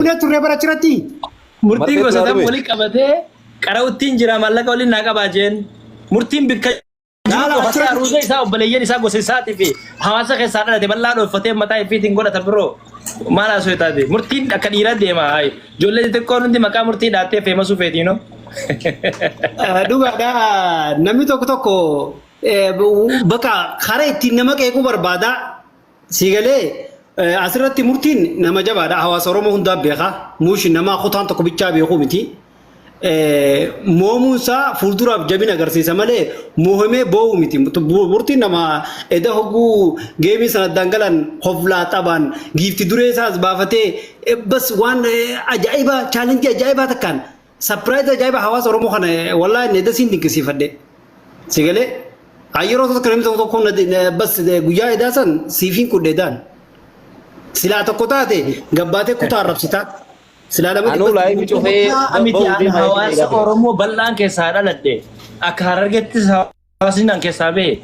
Fuunee turre bara achirratti. Murtiin Marfee gosa turaa tam dhume. wali qabatee qara'uttiin jira, maallaqa waliin naa qabaa jeen. Murtiin bikka jiru Laala qofa isaa achirratti. ruuza isaa, obboleeyyan isaa, gosa isaatii fi hawaasa keessaa dhalate bal'aa dhooffatee mataa ifiitiin godhata biroo. Maal haasoo taate? Murtiin akka dhiiraa deema. Hayi. Ijoollee xixiqqoon hundi maqaa murtii dhaattee feemasuu feetiinoo. Dhugaadha, namni tokko tokko bakka karaa ittiin nama qeequu barbaada. Si galee, asirratti murtiin nama jabaadha. Hawaasa Oromoo hundaa beeka. Muushi nama kutaan tokko bichaa beekuu miti. Moomuun isaa fuulduraaf jabina agarsiisa malee moohimee boo'u miti. Murtiin nama eda hogguu geemii sana addaan galan hoflaa taphaan giifti duree isaas baafatee bas waan ajaa'ibaa, challenge ajaa'ibaa takkaan surprise ajaa'ibaa hawaasa Oromoo kana wallaahi inni edasiin dinqisiifadhe. Si galee, yeroo tokko namni tokko tokko bas guyyaa edaa san siifiin qudhe edaan. Silaa tokko taate gabbaatee kutaa arrabsitaa. Silaa lama Anuu dhibba live cufee Miti ba'uu an deemaa hawaasa eegaa ture. Oromoo bal'aan keessaa dhaladhe. Akka Harargettis hawaasni an keessaa bahe.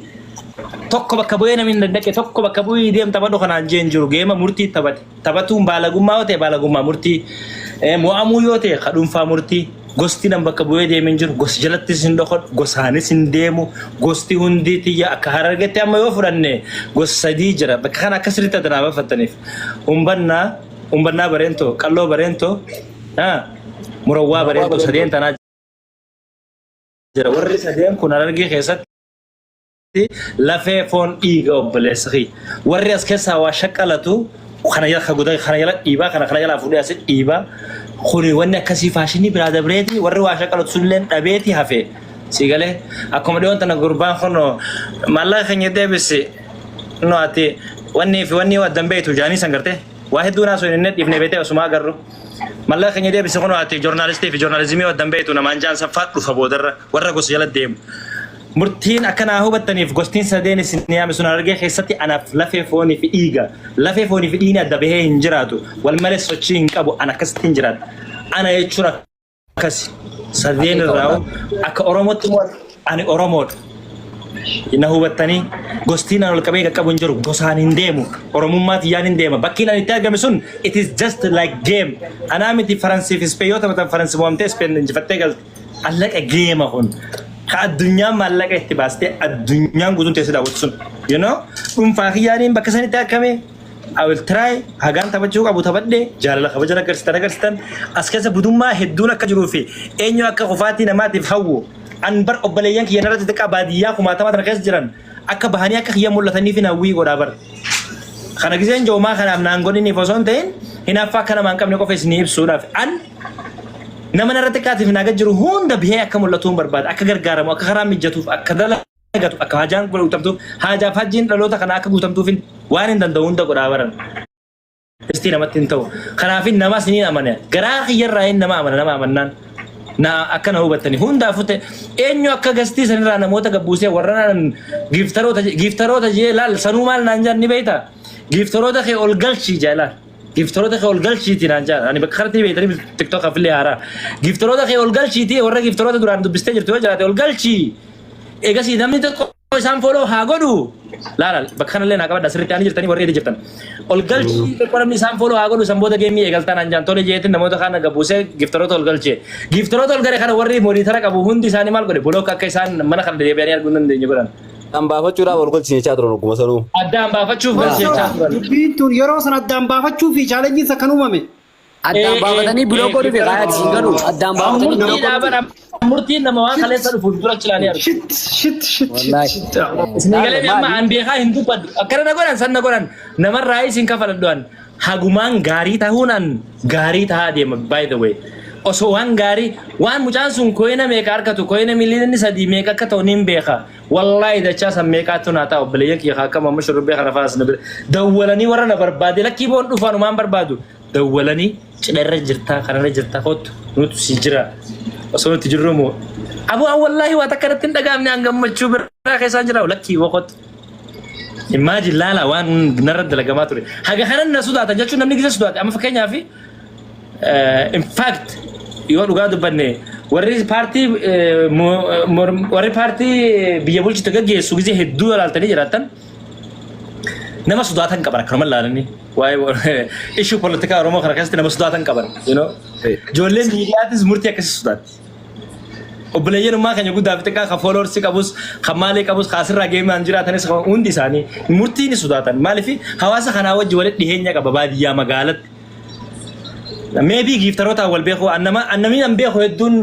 Tokko bakka bu'ee namni hin dandaqe, tokko bakka bu'ee deem taphadhu kanaan jeen jiru, geema murtii taphate. Taphatuun baalagummaa yoo ta'e baalagummaa murtii. Mo'amuu yoo ta'e ka dhuunfaa murtii. Gosti nan bakka bu'ee deemee hin jiru. Gosi jalattis hin dhokodhu. Gosaanis hin deemu. Gosti hundi tiyya. Akka Harargetti amma yoo fudhanne gosa sadii jira. Bakka kana akka sirriitti adda naa baafattaniif. Umbannaa, Umbannaa Bareentoo, Qalloo Bareentoo, Murawwaa Murawwaa Bareentoo sadeen Bareentoo. tanaa jira. Warri sadeen kun Harargee keessatti lafee foon dhiiga obboleessa kiyya. Warri as keessaa waa shaqqalatu kana jala guda kana jala dhiibaa, kana kana jalaa fuudhee asi dhiibaa. Kuni wanni akkasii faashinii biraa dabreeti, warri waa shaqqalatu sunillee dhabeeti hafe. Si galee, akkuma dhiyoon tana gurbaan kun maallaqa keenya deebisi, no ati wanni fi wanni addan beektu jaanii san gartee waa hedduu naasoo hin dhiifne beetee osuma agarru. Maallaqa keenya deebisi, kun ati joornaalistii fi joornaalizimii addan beektu namaan jaan saffaa dhufa boodarra warra gosa jala deemu. Murtiin akka naa hubattaniif, gostiin sadeen isin yaame sun Harargee keessatti anaaf lafee foonii fi dhiiga. Lafee foonii fi dhiigni adda bahee hin jiraatu. Wal malee sochii hin qabu. Ana akkasitti hin jiraadha. Ana jechuun akkasi. Sadeen Haqiiqa irraa wallaahi. akka Oromootti immoo ani Oromoodha. Na hubattanii, gostiin an ol qabee qaqqabu hin jiru. Gosaan hin deemu. Oromummaa tiyyaan hin deema. Bakkiin ani itti argame sun it is just like game. Anaa miti, Faransii fi Ispeen yoo taphatan Faransi mo'amtee Ispeen injifattee galte. Allaqa geema kun. Ka addunyaan maallaqa itti baastee addunyaan guutuun teessee daawwattu sun. Dhuunfaa kiyyaaniin bakka sanitti argame. I will try, hagaan taphachuu qabu taphadhe, jaalala kabajan agarsiisan agarsiisan as keessa budummaa hedduun akka jiruu fi eenyu akka kufaatii namaatiif hawwu an bar obboleeyyan kiyya narratti xiqqaa baadiyyaa kumaatama tana keessa jiran akka bahanii akka kiyya mul'atanii fi hawwii godhaa bar. Kana giseen joomaa kanaaf naan godhiniif osoo hin ta'in, hinaaffaa akka namaa hin qabne qofa isinii ibsuudhaaf, an nama narra xiqqaatiif naa gad jiru hunda bihee akka mul'atu hin barbaada, akka gargaaramu, akka karaa mijatuuf, akka dalagatu, akka hajaan guutamtuuf, hajaaf hajjiin dhaloota kana akka guutamtuuf waan hin danda'u hunda godhaa baran. Istii namatti hin ta'u. Kanaaf namas ni amana. Garaa kiyyarraa hin nama amana, nama amannaan. Na akka na hubattani hundaafuu ta'e eenyu akka gastii sanirraa namoota gabbuusee warra naan giftaroota giftaroota jee laal sanuu maal naan jaan ni beektaa? Giftaroota kee ol galchii jaa laal. Giftaroota kee ol galchiiti naan jaan. Ani bakka kanatti beektanii TikTok afillee haaraa. Giftaroota kee ol galchiiti, warra giftaroota duraan dubbistee jirtu yoo jiraate ol galchii. Egasii namni tokko isaan follow haa godhu. Laala, bakka kanallee naa qabadha, sirriitti ani jirtanii warri jirtan. Ol galchii, tokko namni isaan follow haa godhu, san booda geemii eegaltaa naan jaan. Tole jeetiin namoota kana gabuusee giftaroota ol galchee. Giftaroota ol gale kana warri monitor qabu hundi isaanii maal godhe? Block, akka isaan mana kana deebi'anii arguu hin dandeenye godhan. Kan baafachuudhaaf ol galchine jechaa turan ogguma sanuu. Addaan baafachuuf galchee jechaa turan. Dubbiin tun yeroo san addaan baafachuu fi challengeiin kan uumame. Addaan baafatanii block godhuu fi kaayaa siin galu addaan baafatanii Murtii block godhuu. dhaaban, murtiin nama waan kaleessa dhufuuf dura cilaalee argu. Shit, shit, shit, shit, Wallaahi. shit. Isin galee, amma Maali? an beekaa hin dubbadhu. Akkana na godhan, san na godhan, namarraa isin kafaladhu, an hagumaan gaarii tahuun an gaarii tahaa deema. By the way, osoo waan gaarii waan mucaan sun coina meeqa argatu, coina miliyoonni 3 meeqa akka ta'u nin beeka. Wallaahi dachaa san meeqaatu naa ta'a. Obboleeyyan kiyya akka mamma shurrubbee kana faas na bira dawwalanii warra na barbaade, lakkii boon dhufaan umaan barbaadu, dawwalanii cidha irra jirtaa, kanarra jirtaa, kottu nutu si jira, osoo nuti jirru moo aboo an wallaahi waa takka irratti hin dhagaamne, an gammachuu biraa keessaan jira, lakkii boo kottu. Imagine, laala waan narra dalagamaa ture. Haga kanan na sodaatan jechuun namni gisa sodaate. Amma fakkeenyaaf, in fact, yoo dhugaa dubbanne, warri paartii biyya bulchitu gaggeessu gisee hedduu ilaaltanii jiraattan. Nama sodaatan qaban akkanuma ilaalanii waa'ee issue politikaa Oromoo kana keessatti nama sodaatan qaban. You know? Ijoolleen miidiyaatis murtii akkasii sodaatti. Obboleeyyan ummaa keenya guddaa fi xiqqaa kan followers qabus kan maalii qabus kan asirraa geemaan jiraatanis kan hundi isaanii murtii ni sodaatan. Maaliif hawaasa kanaa wajji walitti dhiheenya qaba baadiyyaa magaalatti. Maybe giiftarootaan wal beeku annamni an beeku hedduun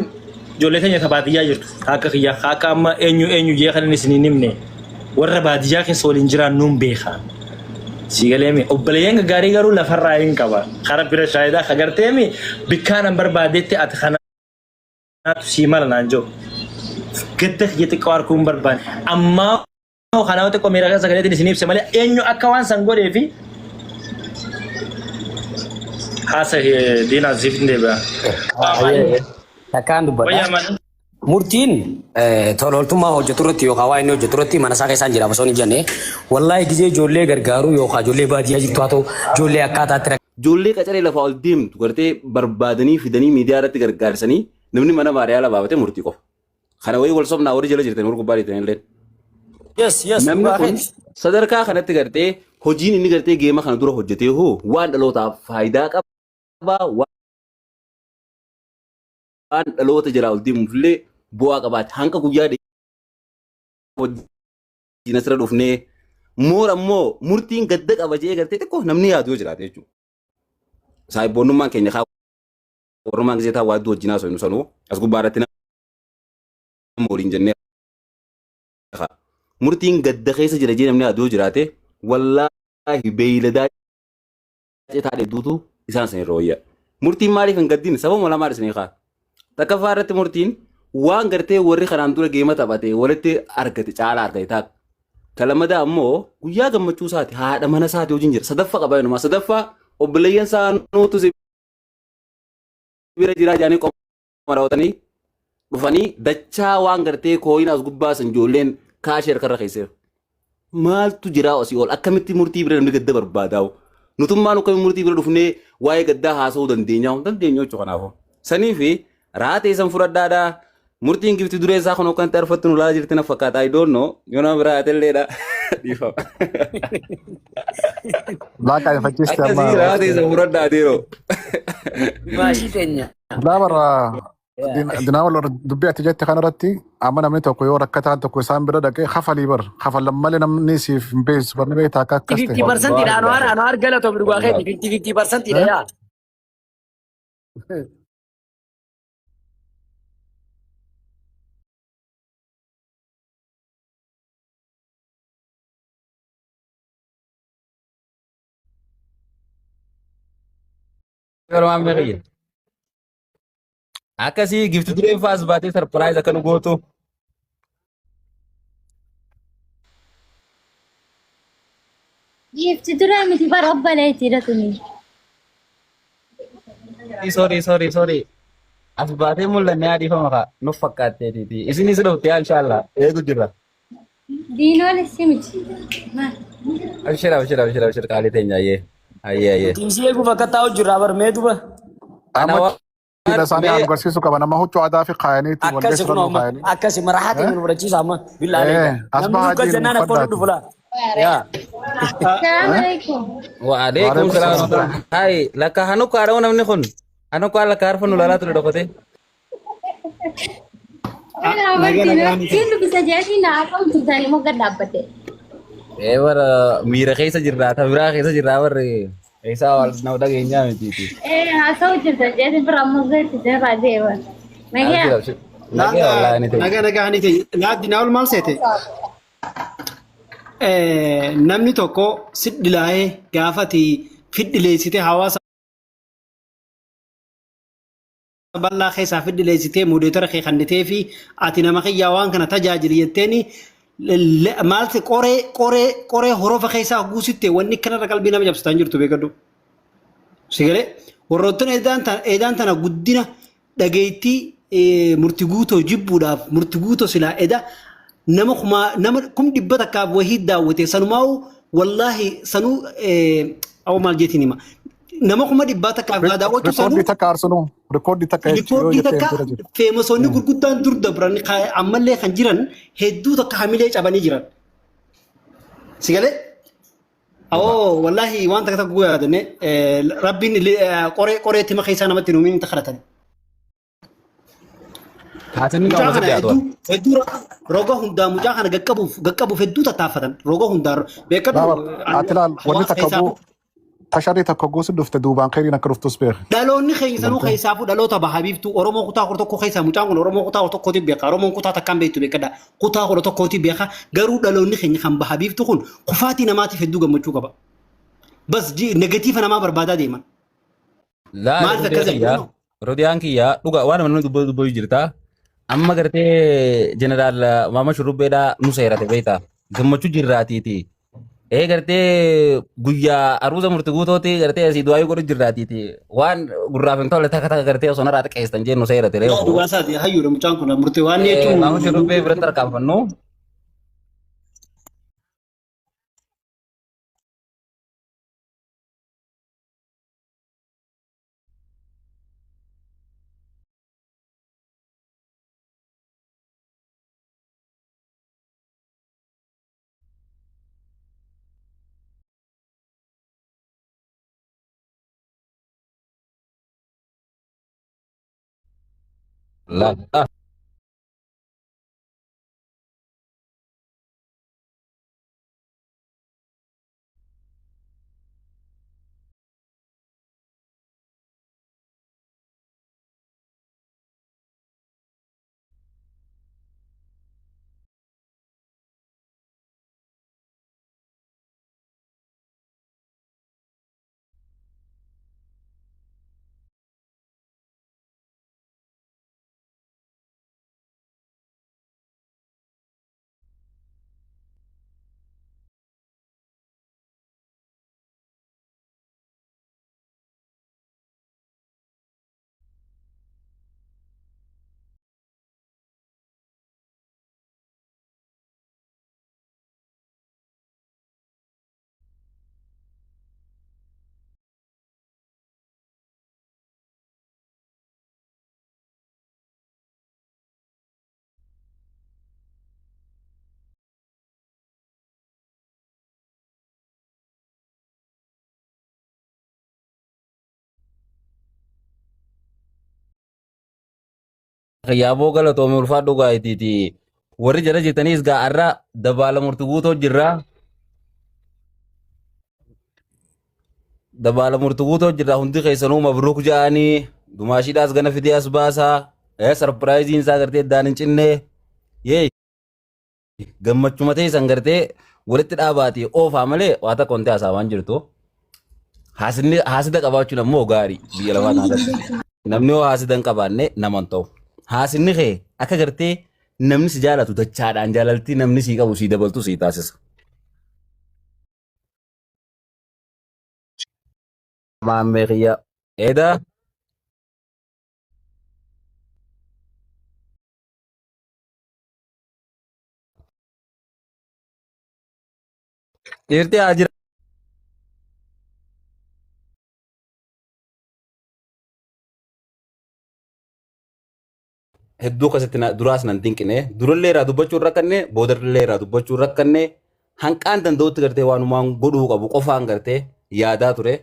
ijoollee teenya ta baadiyyaa jirtu akka kiyya akka amma eenyu eenyu jee kan inni isin hin himne warra baadiyyaa keessa waliin jiraan nuun beeka. Sii galeemi obboleeyyan gaggaarii garuu lafarraa hin qaba. Kara bira shaayidaa kagarteemi bikkaan an barbaadetti ati kanaatu sii mala naan jiru. Gadda kiyya xiqqoo arguu hin barbaanne. Ammaa kanaa xiqqoo miira keessa galeetiin isin ibse malee eenyu akka waan san godhee fi haasa diinaa siif hin deebi'a. Takkaan dubbadha. Wayyaa malee. Murtiin tola ooltummaa hojjetu irratti yookaan waa inni hojjetu irratti mana isaa keessaan jira osoo hin jenne wallaahi gizee ijoollee gargaaruu yookaan ijoollee baadiyyaa jirtu haa ta'u ijoollee akkaataatti Ijoollee qacaree lafaa ol deemtu gartee barbaadanii fidanii miidiyaa irratti gargaarsanii namni mana maariyaa baafatee murtii qofa. Kana wayii wal sobnaa warri jala jirtan warri gubbaa jirtan illee. Yes, Namni dhugaa kun keeti. sadarkaa kanatti gartee hojiin inni gartee geema kana dura hojjetee hoo waan dhalootaaf faayidaa qaba waan dhaloota jalaa ol deemuuf illee bu'aa qabaate hanga guyyaa wajjin asirra dhufnee moora immoo murtiin gadda qaba jedhee gartee xiqqoo namni yaadu yoo jiraate jechuudha. Saayibboonnummaan keenya kaa warrummaan gisee taa waadduu wajjin haasofnu sanuu as gubbaa irratti nama waliin jennee kaa. Murtiin gadda keessa jira jedhee namni yaadu yoo jiraate wallaahi beeyladaa citaa dheedduutu isaan san irra wayya. Murtiin maaliif hin gaddin sababa lamaan isinii kaa. Takkaffaa irratti murtiin waan gartee warri kanaan dura geema taphate walitti argate caalaa argate ta'a. Ka lammadaa ammoo guyyaa gammachuu isaati haadha mana isaati wajjin jira. Sadaffaa qaba inuma sadaffaa obboleeyyan isaa nuutu si bira jiraa jedhanii qoma raawwatanii dhufanii dachaa waan gartee kooyin as gubbaa san ijoolleen kaashee harkarra keesseef. Maaltu jiraa asii ol akkamitti murtii bira namni gadda barbaadaa'u nutummaan akkamitti murtii bira dhufnee waa'ee gaddaa haasa'uu dandeenya hin dandeenyu jechuudha kanaafuu. Sanii fi raatee san fudhadhaadhaa murtiin gifti duree isaa kun akkanatti arfattu nu laalaa jirti na fakkaata I don't know yoo nama biraa haatelleedha. Dhiifama. Laa qaanfachiiste amma. Akkasii raatee san fudhadhaa dhiiroo. Maashii teenya. Laa bara dinaa wal dubbii ati jette kanarratti amma namni tokko yoo rakkataan tokko isaan bira dhaqee kafalii bar kafallan malee namni siif hin beeksisu barni beektaa akka akkas ta'e. 50% dha Anwaar Anwaar galatoomi dhugaa keeti 50% dha yaa. Yeroo ammaa kiyya. Akkasii gifti dureen faas baatee sarpiraayiz akka nu gootu. Giifti duree miti bara obboleettiidha tuni. Sorry, sorry, sorry. As baatee mul'annee adiifama kaa nuuf fakkaatteetiiti. Isinis dhufte yaa inshallah eegu jirra. Diinoon issi miti. Abshir, abshir, abshir, abshir qaalii teenya ayyee. Ayyee, ayyee. Nuti isii eeguuf akka taa'u jirra bar mee duba. Ana Amma waan cidha isaanii mee haa agarsiisuu qaba nama huccuu aadaa fi kaayaniitti Akkasi walgeessu kun irra amma kaayanii. akkasi marahaa ta'e nu fudhachiisa amma billaa Eh, aleeka. as Namni bahaa nu jiru jennaan akka uffadhaati. dhufu laa. Yaa. Salaam alaikum. Waalaikum Waalaikum salaam. salaam. Hai, lakka hanuka ada namni kun. Hanuka lakka harfa nu lalaa ture dhokate. Nagaa nagaa ni Siin dubbisa jedhanii na haasa'u turtanii mogga dhaabbate. Ee bara miira keessa jirra, ta biraa keessa jirra warri keessaa wal nama dhageenyaa mitiiti. Eh, haasa'u jirtan jedhanii bira mogga itti irraa deeman. Nagaa. Abshir, abshir. Nagaa wallaahi ni ta'e. Nagaa nagaa ni ta'e. Laaddi naa ol maal seete? Namni tokko si dhilaa'ee gaafa ati fidhileessitee hawaasa bal'aa keessaa fidhileessitee muudeetara kee kannitee fi ati nama kiyyaa waan kana tajaajili jetteeni maalti qoree qoree qoree horofa keessaa guusitte wanni kanarra qalbii nama cabsitaa hin jirtu beekadhu. Sigalee warroottan eedaan tana guddina dhageettii murti guutoo jibbuudhaaf murti guutoo silaa eda nama kumaa nama kum dhibba takkaaf wahii daawwate sanumaa'u wallaahi sanuu awwa maal jeetiin hima nama 100,000 takkaaf gaa daawwachuu sanuu Rikoordii takka arsunuu rikoordii takka jechuun yoo rikoordii jettee takka bira jiru. feemasoonni gurguddaan dur dabran ammallee kan jiran hedduu takka hamilee cabanii jiran. Sigalee? Awoo wallaahi waan takka takka yaadanne rabbiin qoree qoree tima keessaa namatti hin uumin kadhatan. Haasinni Mucaa qaama kana sitti haatu. hedduu hedduu roga hundaa mucaa kana gaqqabuuf gaqqabuuf hedduu tattaafatan roga hundaa beekadhu. Laa ati laal wanni Hawaasa takka keessaa guu tasharii takka guusu dhufte duubaan kheyriin akka dhuftus beeka. Dhaloonni keenya sanuu Galtee. keessaafuu dhaloota baha biiftuu Oromoo kutaa 11 keessaa mucaan kun Oromoo kutaa 11tti beeka. Oromoon kutaa takkaan beektu beekadha. Kutaa 11tti beeka. Garuu dhaloonni keenya kan baha biiftuu kun kufaatii namaatiif hedduu gammachuu qaba. Bas negatiifa namaa barbaadaa deeman. Laa Maaliif rodiyaan akkas kiyyaa jedhu? rodiyaan kiyyaa dhuga waan namni dubbatu dubbatu jirta. Amma gartee jeneraal Maama Shurrubbeedhaa nu seerate beektaa gammachuu jirraatiiti. Ee gartee guyyaa aruuza murti guutooti gartee asii du'aayii godhu jirraatiiti. Waan gurraaf hin tolle takka takka gartee osoo narraa xiqqeessan jeen nu seerate Laa reefu. dhugaa isaati hayyuudha mucaan kun murtee waan Ee Maama jechuun Shurrubbee biratti harkaanfannu. Laa. Yaaboo galatoomii ulfaadhu gaayitiiti. Warri jala jirtaniis gaa har'a dabaala murti guutoo jirra. Dabaala murti guutoo jirra hundi keessanuu mabruuk ja'anii dumaashiidhaas gana fidee as baasaa. Sarpiraayiziin isaa gartee iddaan hin cinne. Yee gammachuma teessan gartee walitti dhaabaati oofaa malee waa takka wanti haasaa waan jirtu. Haasidni haasida qabaachuun ammoo gaarii biyya lafaa kanarratti. Namni yoo haasida hin qabaanne nama hin ta'u. Haasidni kee akka gartee namni si jaalatu dachaadhaan jaalaltii namni sii qabu sii dabaltu sii taasisa. Maammee kiyya. Eedaa. Dhiirti haa jira. Hedduu akkasitti duraas nan dinqine. Durallee irraa dubbachuu hin rakkanne, boodallee irraa dubbachuu hin rakkanne. Hanqaan danda'utti gartee waanumaan godhuu qabu qofaan gartee yaadaa ture.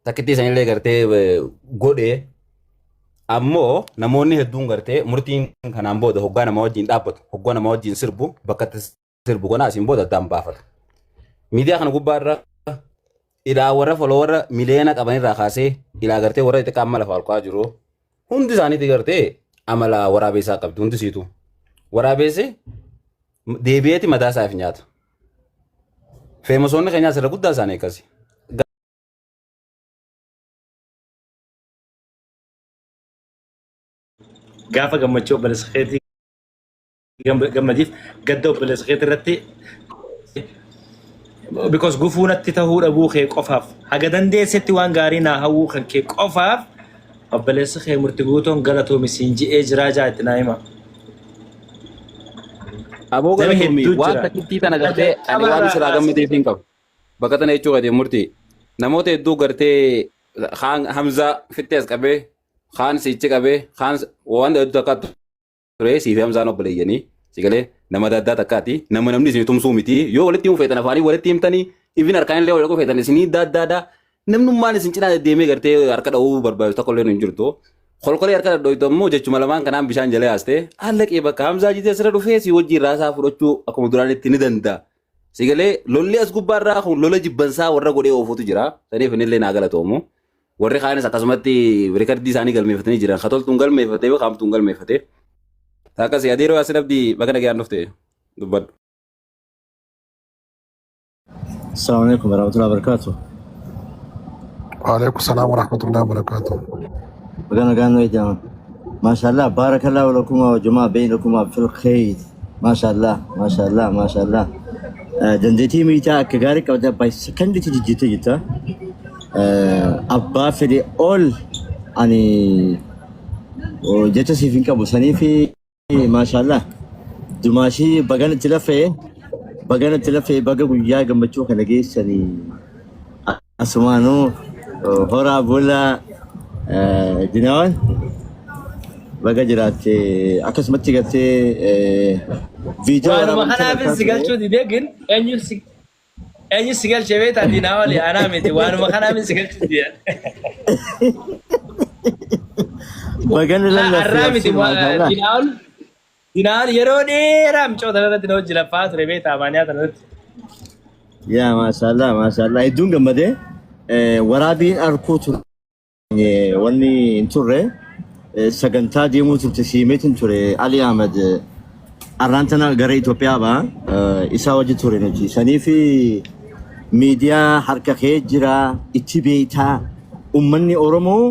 Takkittii sanillee gartee godhee. Ammoo namoonni hedduun gartee murtiin kanaan booda hoggaa nama wajjin dhaabbatu, hoggaa nama wajjin sirbu, bakka itti sirbu kana asiin booda addaan baafata. Miidiyaa kana gubbaa irra ilaa warra follower miliyoona qaban irraa kaasee ilaa gartee warra xixiqqaa amma lafa olka'aa jiru hundi isaaniitti gartee amala waraabeessaa qabdi hundi siitu. Waraabeessi deebi'eeti mataa isaaf nyaata. Feemasoonni keenyaas irra guddaa isaanii akkasi. Gaafa gammachuu obboleessa keetii gammadiif gadda obboleessa keetii irratti because gufuu natti tahuu dhabuu kee qofaaf haga dandeessetti waan gaarii naa hawwuu kan kee qofaaf obboleessi kee murti guutoon galatoomi siin ji'ee jiraa jaa itti naa hima. Aboo Nama galatoomi hedduu waan jira. takkittii tana gartee ani waan Jalqabarraa sirraa kaasee gammadeef hin qabu. Bakka tana jechuu gadi murtii. Namoota hedduu gartee kaan Hamzaa fittee as qabee kaan siichi qabee kaan waan hedduu takka ture siifi Hamzaan obboleeyyanii si galee nama adda addaa takkaati nama namni isin tumsuu miti yoo walitti himu feetan afaanii walitti himtanii Ifin harkaan illee wal dhaquu feetan isinii daaddaadha. Namnummaan isin cinaa deddeemee gartee harka dha'uu barbaadu tokko illee hin jirtu. Kolkolee harka dhadhooytu ammoo jechuma lamaan kanaan bishaan jala yaastee allaqee bakka Hamzaa jitee sirra dhufee si wajjin raasaa fudhachuu akkuma duraanitti ni danda'a. Si galee lolli as gubbaarraa kun lola jibbansaa warra godhee oofutu jira. Saniif innillee naa galatoomu. Warri kaanis akkasumatti rikardii isaanii galmeeffatanii jiran. Ka toltuun galmeeffatee fi kaamtuun galmeeffatee. Akkasii adeeroo Yaasin Abdii baga nagaan dhufte dubbadhu. Assalamu alaikum warahmatullahi wabarakatuh. Waalaikum salaam warahmatullahi wabarakatuh. Baga nagaan nu eegaman. Maashaallah baarakallahu lakuma wa jumaa bainakuma fil khayr. Maashaallah maashaallah maashaallah. Dandeettii miitaa akka gaarii qabda by sekonditti jijjiirtee jirta. Abbaa fedhe ol ani jecha siif hin qabu saniif Maashaallah. Dumaashii bagan itti lafee bagan itti lafee baga guyyaa gammachuu kana geessanii asumaanuu horaa boolla dinawan baga jiraatte akkasumatti gartee viidiyoo Waanuma waraabamtee kanaafin harkaa si ture. galchuu didee gin eenyu si eenyu si galchee beektaa diinaa oli anaa miti waanuma kanaafin si galchuu didee. Bagan lallafee Har'aa miti abshir maashaallah. diinaa ol diinaa ol yeroo dheeraa micoota irratti na hojii laffaa ture beektaa amaaniyaa tana irratti. Yaa maashaallah maashaallah hedduun gammadee waraabiin arkuu ture. Wanni hin turre sagantaa deemuu turte siimeetiin ture Ali Ahmed arraan tana gara Itoophiyaa ba'a isaa wajji ture nuti sanii fi miidiyaa harka kee jira itti beektaa ummanni Oromoo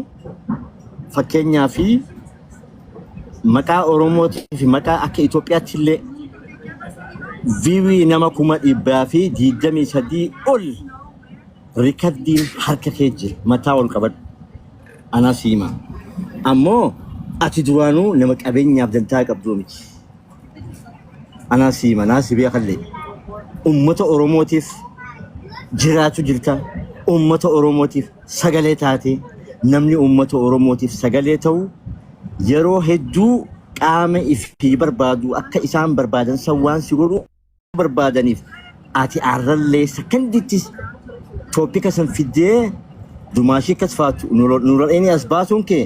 fakkeenyaa fi maqaa Oromootii fi maqaa akka Itoophiyaatti illee viiwii nama 123,000 ol Rikardiin harka kee jira. Mataa ol qabadhu. Anaa si hima. Ammoo ati duraanuu nama qabeenyaaf dantaa qabduu miti. Anaa si hima. Naa si beekallee. Ummata Oromootiif jiraatu jirta. Ummata Oromootiif sagalee taate. Namni ummata Oromootiif sagalee ta'u yeroo hedduu qaama ifii barbaadu akka isaan barbaadan san waan si godhu barbaadaniif ati arrallee sakandittis toopika san fiddee dumaashii akkas faatu nuuradheeni as baasuun kee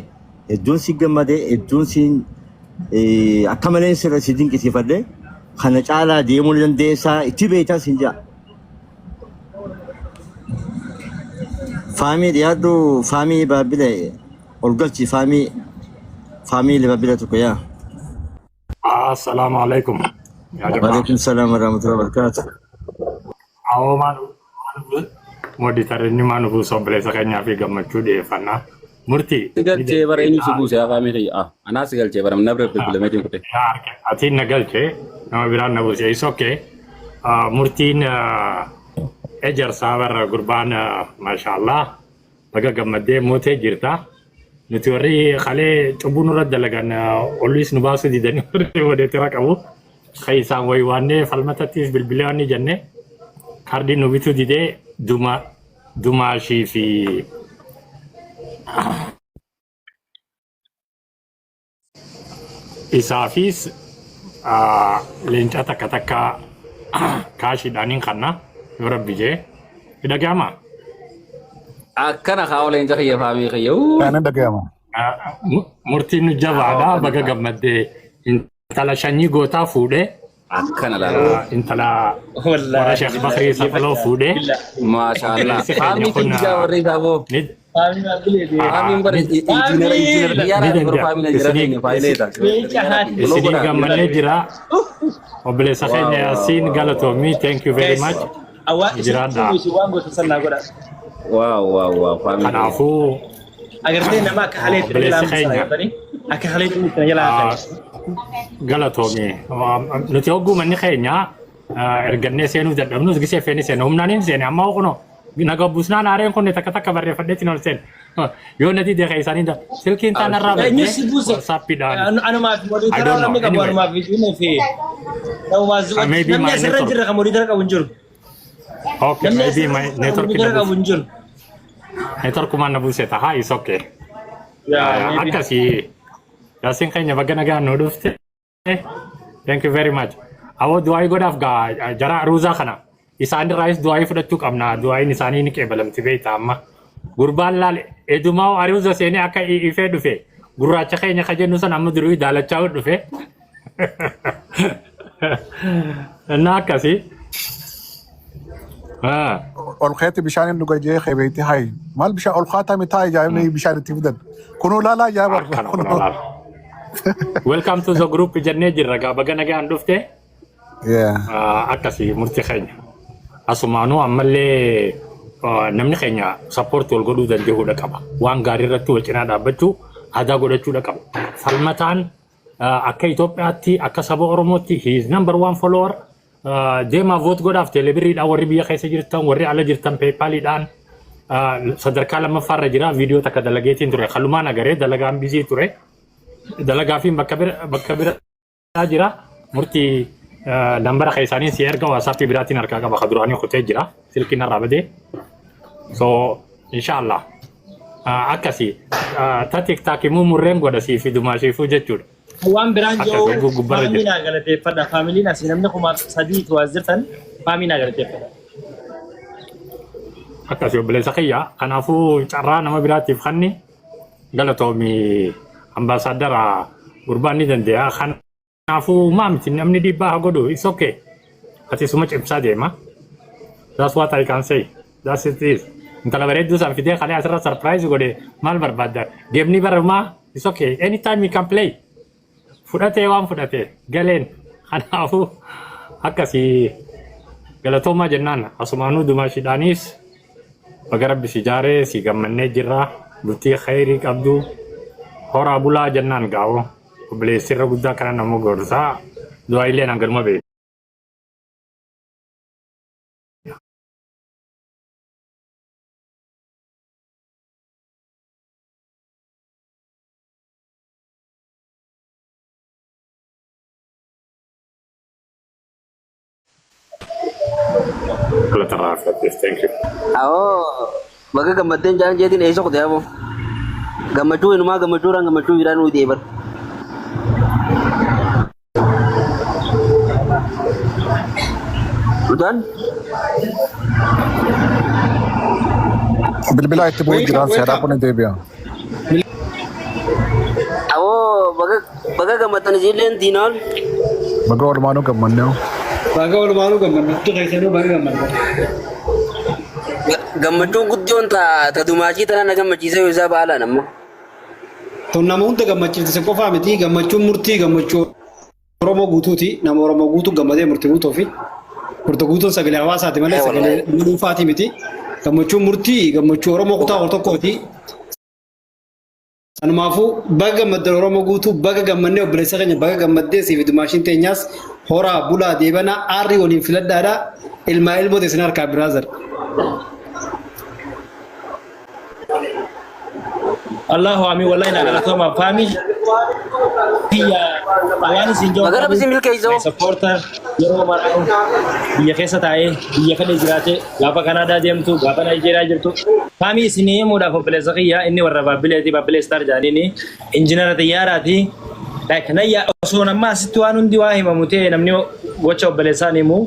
hedduun si gammadee hedduun si akka malee sirra si dinqisiifadhe kana caalaa deemuu ni dandeessaa itti beektaa sin ja'a. Faamii dhiyaadhu faamii baabbile ol galchi faamii faamii baabile tokko yaa. Assalaamu alaikum. Yaa jamaa. Waalaikum salaam warahmatullahi wabarakatuh. Awoo maal moditarinni maal buusa obboleessa keenyaa fi gammachuu dhiyeeffannaa. Murtii Si ni galchee bara eenyu si dandeettaa. buuse afaan kiyya. Ah, anaa si galchee bara namni bilbilameetiin kute. Yaa harka atiin na galchee nama biraan na buuse. Is okay. Murtiin ejersaa barra gurbaan maashaallah baga gammaddee mootee jirta. Nuti warri kalee cubbuu nurra dalagan olliis nu baasuu didanii warri wadeetira qabu. Kan isaan waywaannee falmatattis bilbilee waan jenne kaardii nu bituu didee duma dumaashii fi Isaafis leenca takka takka kaashiidhaan hin kanna yoo rabbi jee. Dhaga'ama. Akkana kaa leenca kiyya faamii kiyya. Uu. Ani dhaga'ama. Murtiin nu jabaadha baga gammaddee intala shanyii gootaa fuudhee Akkana laala. Intala warra Wallaahi Sheekh billahi Bakrii Safaloo fuudhee billah. Maashaallah. obboleessi keenya Faamii kun tijjaa warri isaa boo. ni Faamii maabbilee deema. Faamiin bara injiinara injiinara Faamii xiyyaara ni bara danda'a. faamiin injiinara Isinii keenya faayilee ta'a. leenca haati Loo isinii godhaa. gammannee jira. Obboleessa Waaw keenya waaw Yaasiin waaw waaw. galatoomii thank you very Guys, much. awwaa isin Jiraadha. isin waan goota sannaa godha. Waaw waaw waaw faamii keenya. Kanaafuu Agartee nama akka haleetti na jalaa obboleessi hambisan keenya agartanii akka haleetti na jalaa hafan. galatoomi. Nuti hogguu manni keenya ergannee seenuu dadhabnus gisee feeni seena humnaan hin seene amma kunoo naga buusnaan aareen kun takka takka barreeffadheetiin ol seene. Yoo na dide isaanii silkiin taan irraa Eenyu baddee si buuse? WhatsAppiidhaan. Anumaaf I moderator don't know. namni qabu Anyway, anumaaf ijoollee fi maybe namni my asirra hin network. jirre kan moderator qabu hin jiru. Okay, Namni maybe asirra my kan network moderator na qabu buuse. hin jiru. Network na buuse taha is okay. Yaa maybe. Akkasii Yaasiin keenya baga nagaan nu dhufte. Thank you very much. Awwa du'aa godhaaf gaa jara aruuzaa kana. Isaanirraayis du'aayii fudhachuu qabna. Du'aayiin isaanii ni qeebalamti beekta amma. Gurbaan laal edumaa ariuza seenee akka ifee dhufe gurraacha keenya ka jennu san amma durii daalachaa dhufe. Innaa akkasii. Ah. Ol keetti bishaan hin dhuga jee kebeetti hayi. Maal bishaan ol kaataa mitaa ajaa'ibni bishaan itti fidan. Kunoo laalaa ajaa'ib warra. Akkana kunoo laal. Welcome to the group jennee jirra gaa baga nagaan dhufte. Yeah. Akkasii murtii keenya. Asumaanuu ammallee namni keenya support wal godhuu danda'uudha qaba. Waan gaarii irratti wal cinaa dhaabbachuu aadaa godhachuudha qaba. Falmataan akka Itoophiyaatti akka saba Oromootti he is number one follower. Deemaa vote godhaaf teelebirriidhaan warri biyya keessa jirtan warri ala jirtan PayPaliidhaan sadarkaa lammaffaarra jira viidiyoo takka dalageetiin ture kalumaan agaree dalagaan busy ture dalagaa fi bakka bira bakka bira jira murtii nambara keessaanii si erga WhatsAppii biraatiin harkaa qaba ka duraanii kutee jira silkiin narraa badee so inshallah akkasi ta TikTok immoo murreen godha sii fi dumaashiifuu jechuudha. Waan biraan Akka jiru goggoo gubbarra faamii jira. naa galateeffadha. Faamiliin asii namni 3000 as jirtan faamii naa galateeffadha. Akkasi obboleessa kiyya kanaafuu carraa nama biraatiif kanni galatoomi ambaasaadara gurbaan ni danda'a. Kanaafuu maa miti namni dhiibbaa haa godhu it's okay. Ati suma cimsaa deema. That's what I can say. That's it is. Intala bareedduu san fidee kalee asirra surprise godhe maal barbaadda? Geemni barumaa it's okay. Anytime you can play. Fudhatee waan fudhate galeen. Kanaafuu akkasii galatoomaa jennaan asumaanuu dumaashiidhaanis baga rabbi si jaaree si gammannee jirra bultii khayrii qabdu horaa bulaa jennaan gaa'oo obboleessirra guddaa kana nama gorsaa du'aa illee naan galma beeku. Galatarraa fudhatteef thank you. Awoo baga gammaddeen jaan jeetiin eessa kute aboo. Gammachuu inumaa gammachuudhaan gammachuu biraa nuu deebar. Mucaan Bilbila itti bu'uu Welcome, jiraan seeraa welcome. kun deebi'a. Awoo baga baga gammaddan isilleen diinaal. Baga walumaanuu gammannee. Baga walumaanuu gammanna. Hundi keessanuu baga gammaddan. Gammachuun guddoon ta ta dumaashii tana na gammachiisee yoo isaa baalaan amma. Tun nama hunda gammachiifte sin qofaa miti gammachuun murtii gammachuu Oromoo guutuuti. Nama Oromoo guutuu gammadee murtii guutuu fi murtii guutuun sagalee hawaasaati malee Eh, sagalee wallahi. nama dhuunfaati miti. Gammachuun murtii gammachuu Oromoo kutaa kudha tokkooti. Sanumaafuu baga gammaddan Oromoo guutuu baga gammannee obboleessa keenya baga gammaddee siif dumaashiin teenyaas horaa bulaa deebanaa aarrii waliin filadhaadha. Ilmaa ilmoo teessin harkaa brother. Allahu amiin wallahi naa galatooma faamii kiyya waan isin jiru Baga rabbi isin milkeessoo. My supporter yeroo maraa biyya keessa taa'ee biyya fedhe jiraate gaafa Kanaadaa deemtu gaafa Naayijeeriyaa jirtu faamii isin himuudhaaf obboleessa kiyya inni warra Baabbileeti Baabbilee Star jedhaniini injinara xiyyaaraati. Like nayya osoo namma asitti waan hundi waa himamu ta'e namni gocha obboleessaan himu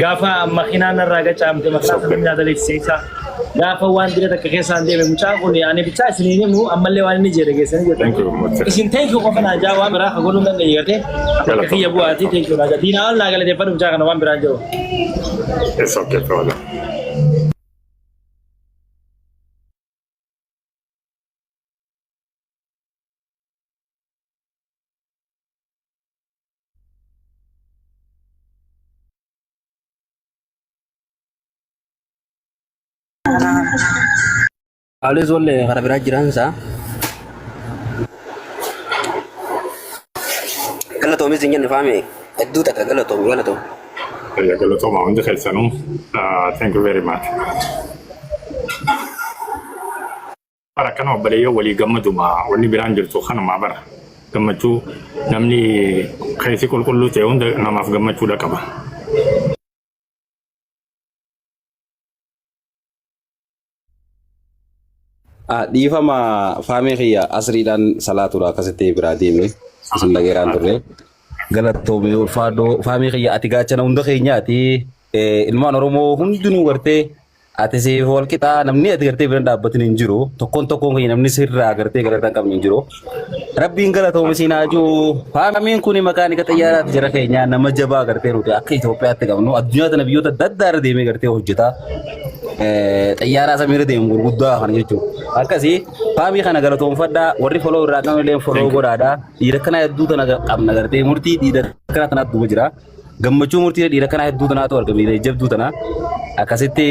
gaafa makiinaan narraa gacaamte makiinaa sana namni adaleessisa gaafa waan dira takka keessaan deeme mucaan kun ani bichaa isiniin himu ammallee waan inni jedhe geessanii Thank you, jettan Murtee. isin thank you qofa naa jaa waan biraa ka godhuu hin dandeenye gartee bakka kiyya bu'aatii thank you naa jaa diinaa ol naa galateeffadhu mucaa kana waan biraan jiru. It's okay, brother. Alis wallee karaa biraa jiraan isaa. Galatoomis hin jenne faame hedduu takka galatoomi galatoomi. Ayya galatooma hundi keessanuu. Thank you very much. Bara akkana obboleeyyoo walii gammaduma wanni biraan jirtu kanumaa bara gammachuu namni keessi qulqulluu ta'e hunda namaaf gammachuudha qaba. Dhiifama faamii kiyya asriidhaan salaatuudha akkasitti biraa deeme isin dhageeraan turre. Galatoomii ulfaadhoo faamii kiyya ati gaachana hunda keenyaati. Ilmaan Oromoo hundinuu gartee ati siif wal qixaa namni ati gartee bira dhaabbatin hin jiru. Tokkoon tokkoon keenya namni sirraa gartee galata hin qabne hin jiru. Rabbiin galatoome siin haa jiru. Faamiin kun makaanika xayyaaraati jara keenya nama jabaa gartee nuti akka Itoophiyaatti qabnu addunyaa tana biyyoota adda addaa irra deemee gartee hojjeta. Xayyaaraa samiirra deemu gurguddaa kana jechuudha. Akkasii faamii kana galatoomfadhaa warri foloo irraa qabne illee foloo godhaadhaa. Dhiira kana hedduu tana qabna gartee murtii dhiira kana tanaatu duuba jira. Gammachuu murtii dhiira kanaa hedduu tanaatu argame dhiira jabduu tana. Akkasitti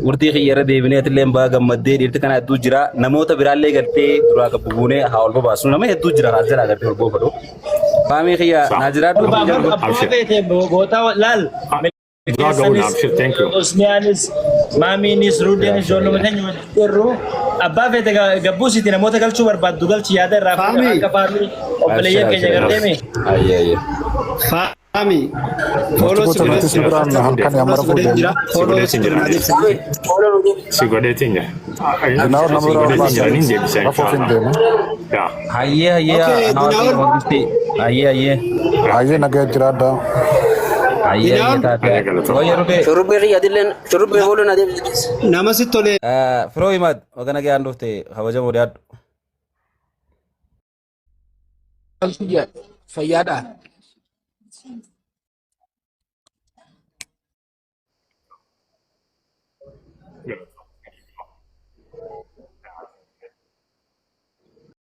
murtii kiyya irra deebinee atillee baga gammaddee dhiirti kana hedduu jira. Namoota biraallee gartee duraa gabbu buunee haa ol babaasnu. Nama hedduu jira kaas jalaa gartee ol boofadhu. Faamii kiyya naa jiraadhu. Abbaa abbaa feete boota laal. Duraa ga'uun Milkeessanis, abshir, thank you. Usmiyaanis, Maamiinis, Ruudeenis, ijoolluma keenya walitti jirru. Abbaa feete gabbuusiti namoota galchuu barbaaddu galchi yaada irraa fuudha Faamii. akka faamii obboleeyyan keenya garteemi. Ayyee ayyee. Faami. Follow Murtii si goota godhee nutis nu biraan halkan follow amma si rafuu godhee jira. deemna. Si Follow godheetiin si jira godhee anis. jira. Si godheetiin jira. Dinaawol nama Si biraa godheetiin jira barbaada. nin deebisa Rafuuf hin inshallah. deema. Yaa. Hayyee hayyee Okay, hawaasa Dinaawol. murtii. Hayyee hayyee. Hayyee nagaa jiraadhaa. Hayyee hayyee Dinaawol. taatee. Hayyee galatooma. Wayya rutee. Shurrubbee kiyya adilleen shurrubbee fooloo na deebisi. Nama si tolee. Firoo himaad baga nagaan dhufte kabajamoo dhiyaadhu. Fayyaadha.